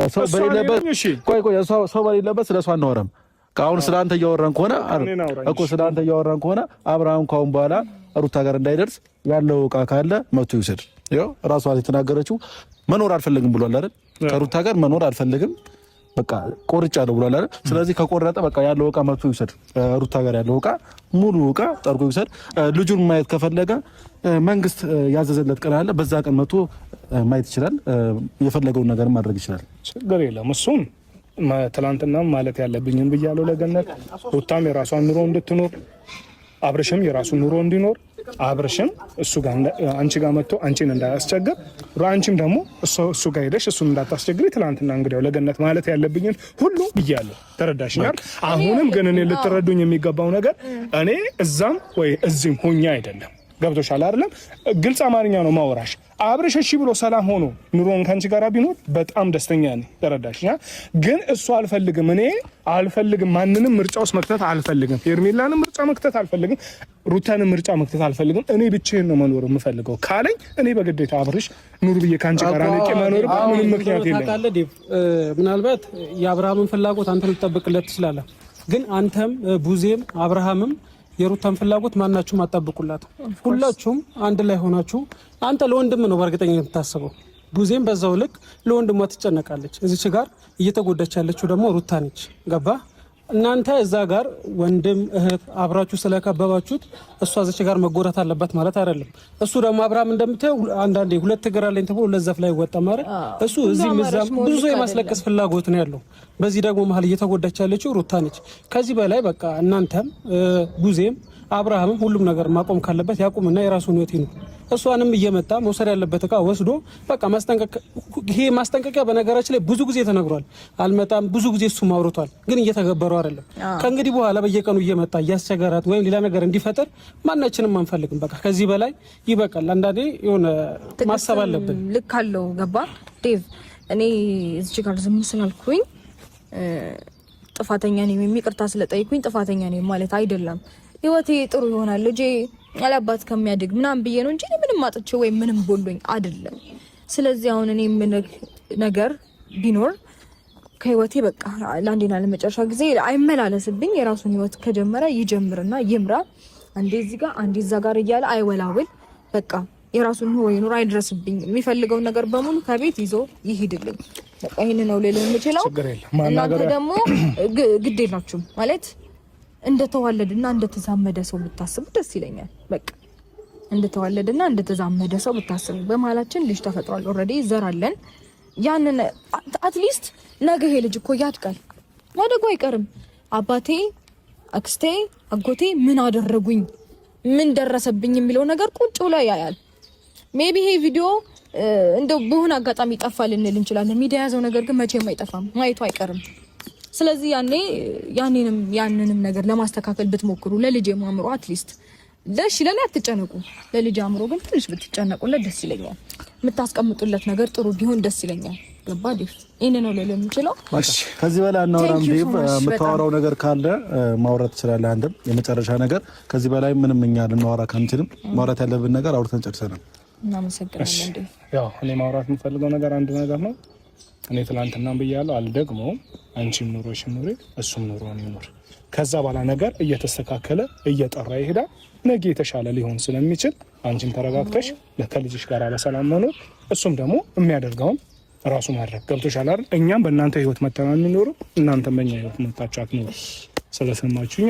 ሰው በሌለበት፣ ቆይ ቆይ፣ ሰው በሌለበት ስለ እሷ አናወራም። አሁን ስለ አንተ እያወራን ከሆነ እኮ፣ ስለ አንተ እያወራን ከሆነ አብርሃም ካሁን በኋላ ሩታ ጋር እንዳይደርስ፣ ያለው እቃ ካለ መቶ ይውሰድ። ያው ራሷ የተናገረችው መኖር አልፈልግም ብሏል አይደል? ከሩታ ጋር መኖር አልፈልግም፣ በቃ ቆርጫለሁ ብሏል አይደል? ስለዚህ ከቆረጠ በቃ ያለው እቃ መቶ ይውሰድ። ሩታ ጋር ያለው እቃ ሙሉ እቃ ጠርጎ ይውሰድ። ልጁን ማየት ከፈለገ መንግስት ያዘዘለት ቀን አለ። በዛ ቀን መቶ ማየት ይችላል። የፈለገውን ነገር ማድረግ ይችላል። ችግር የለም። እሱን ትላንትና ማለት ያለብኝን ብያለሁ ለገነት። ሩታም የራሷን ኑሮ እንድትኖር፣ አብርሽም የራሱን ኑሮ እንዲኖር፣ አብርሽም እሱ ጋር አንቺ ጋር መጥቶ አንቺን እንዳያስቸግር፣ አንቺም ደግሞ እሱ ጋር ሄደሽ እሱን እንዳታስቸግሪ። ትላንትና እንግዲያው ለገነት ማለት ያለብኝን ሁሉ ብያለሁ። ተረዳሽኛል? አሁንም ግን እኔ ልትረዱኝ የሚገባው ነገር እኔ እዛም ወይ እዚህም ሆኜ አይደለም። ገብቶሻል አይደለም? ግልጽ አማርኛ ነው ማወራሽ። አብርሽ እሺ ብሎ ሰላም ሆኖ ኑሮን ከአንቺ ጋር ቢኖር በጣም ደስተኛ ነኝ። ተረዳሽኛ? ግን እሱ አልፈልግም፣ እኔ አልፈልግም፣ ማንንም ምርጫ ውስጥ መክተት አልፈልግም። ሄርሜላንም ምርጫ መክተት አልፈልግም፣ ሩታንም ምርጫ መክተት አልፈልግም። እኔ ብቻዬን ነው መኖር የምፈልገው ካለኝ እኔ በግዴታ አብርሽ ኑር ብዬ ከአንቺ ጋር አንቄ መኖር ምንም ምክንያት የለኝም። ምናልባት የአብርሃምን ፍላጎት አንተ ልትጠብቅለት ትችላለህ። ግን አንተም ቡዜም አብርሃምም የሩታን ፍላጎት ማናችሁም አጠብቁላት። ሁላችሁም አንድ ላይ ሆናችሁ፣ አንተ ለወንድም ነው በእርግጠኝነት የምታስበው፣ ቡዜም በዛው ልክ ለወንድሟ ትጨነቃለች። እዚች ጋር እየተጎዳች ያለችው ደግሞ ሩታ ነች። ገባ? እናንተ እዛ ጋር ወንድም እህት አብራችሁ ስለከበባችሁት እሷ እዚች ጋር መጎዳት አለባት ማለት አይደለም። እሱ ደግሞ አብርሃም እንደምታየው አንዳንዴ ሁለት እግር አለኝ ተብሎ ሁለት ዛፍ ላይ ወጣ ማለት እሱ እዚህም እዛም ብዙ የማስለቀስ ፍላጎት ነው ያለው። በዚህ ደግሞ መሀል እየተጎዳች ያለችው ሩታ ነች። ከዚህ በላይ በቃ እናንተም ቡዜም አብርሃምም ሁሉም ነገር ማቆም ካለበት ያቁምና የራሱን ህይወት ይኑር። እሷንም እየመጣ መውሰድ ያለበት እቃ ወስዶ በቃ ማስጠንቀቅ። ይሄ ማስጠንቀቂያ በነገራችን ላይ ብዙ ጊዜ ተነግሯል። አልመጣም ብዙ ጊዜ እሱም አውርቷል፣ ግን እየተገበረው አይደለም። ከእንግዲህ በኋላ በየቀኑ እየመጣ እያስቸገራት ወይም ሌላ ነገር እንዲፈጠር ማናችንም አንፈልግም። በቃ ከዚህ በላይ ይበቃል። አንዳንዴ የሆነ ማሰብ አለብን። ልክ አለው። ገባ ዴቭ? እኔ እዚህ ጋር ዝም ስላልኩኝ ጥፋተኛ ነኝ ወይም ይቅርታ ስለጠይኩኝ ጥፋተኛ ነኝ ማለት አይደለም። ህይወቴ ጥሩ ይሆናል፣ ልጄ ያላባት ከሚያድግ ምናምን ብዬ ነው እንጂ ምንም አጥቼ ወይም ምንም ጎሎኝ አይደለም። ስለዚህ አሁን እኔ ምን ነገር ቢኖር ከህይወቴ በቃ ለአንዴና ለመጨረሻ ጊዜ አይመላለስብኝ። የራሱን ህይወት ከጀመረ ይጀምርና ይምራ። አንዴ እዚህ ጋር አንዴ እዛ ጋር እያለ አይወላውል። በቃ የራሱን ኑሮ ይኑር፣ አይድረስብኝ። የሚፈልገውን ነገር በሙሉ ከቤት ይዞ ይሂድልኝ። በቃ ይህን ነው ልል የምችለው። እናንተ ደግሞ ግድ የላችሁም፣ ማለት እንደተዋለድና እንደተዛመደ ሰው ብታስቡ ደስ ይለኛል። በቃ እንደተዋለድና እንደተዛመደ ሰው ብታስቡ። በመሀላችን ልጅ ተፈጥሯል። Already ዘር አለን። ያንን at least ነገ ይሄ ልጅ እኮ ያድጋል፣ ማደጉ አይቀርም። አባቴ፣ አክስቴ፣ አጎቴ ምን አደረጉኝ፣ ምን ደረሰብኝ የሚለው ነገር ቁጭ ብሎ ያያል። Maybe ይሄ ቪዲዮ እንደው በሆነ አጋጣሚ ጠፋ ልንል እንችላለን። ሚዲያ የያዘው ነገር ግን መቼም አይጠፋም፣ ማየቱ አይቀርም። ስለዚህ ያኔ ያኔንም ያንንም ነገር ለማስተካከል ብትሞክሩ ለልጅ አእምሮ at least፣ ለሺ ለኔ አትጨነቁ፣ ለልጅ አእምሮ ግን ትንሽ ብትጨነቁለት ደስ ይለኛል። የምታስቀምጡለት ነገር ጥሩ ቢሆን ደስ ይለኛል። ገባ ዴቭ? ይሄን ነው ልል የምችለው። ከዚህ በላይ አናወራም። ዴቭ፣ የምታወራው ነገር ካለ ማውራት ትችላለህ። አንድም የመጨረሻ ነገር፣ ከዚህ በላይ ምንም እኛ ልናወራ ካንችልም፣ ማውራት ያለብን ነገር አውርተን ጨርሰናል። እናመሰግናለን። ዴቭ። ያው እኔ ማውራት የምፈልገው ነገር አንድ ነገር ነው። እኔ ትላንትናም ብያለሁ፣ አልደግመውም። አንቺም ኑሮሽን ኑሪ፣ እሱም ኑሮን ይኑር። ከዛ በኋላ ነገር እየተስተካከለ እየጠራ ይሄዳል። ነገ የተሻለ ሊሆን ስለሚችል አንቺም ተረጋግተሽ ከልጅሽ ጋር በሰላም መኖር፣ እሱም ደግሞ የሚያደርገውን ራሱ ማድረግ። ገብቶሻል አይደል? እኛም በእናንተ ህይወት መተን አንኖርም፣ እናንተም በእኛ ህይወት መታችሁ አትኖሩ። ስለሰማችሁኝ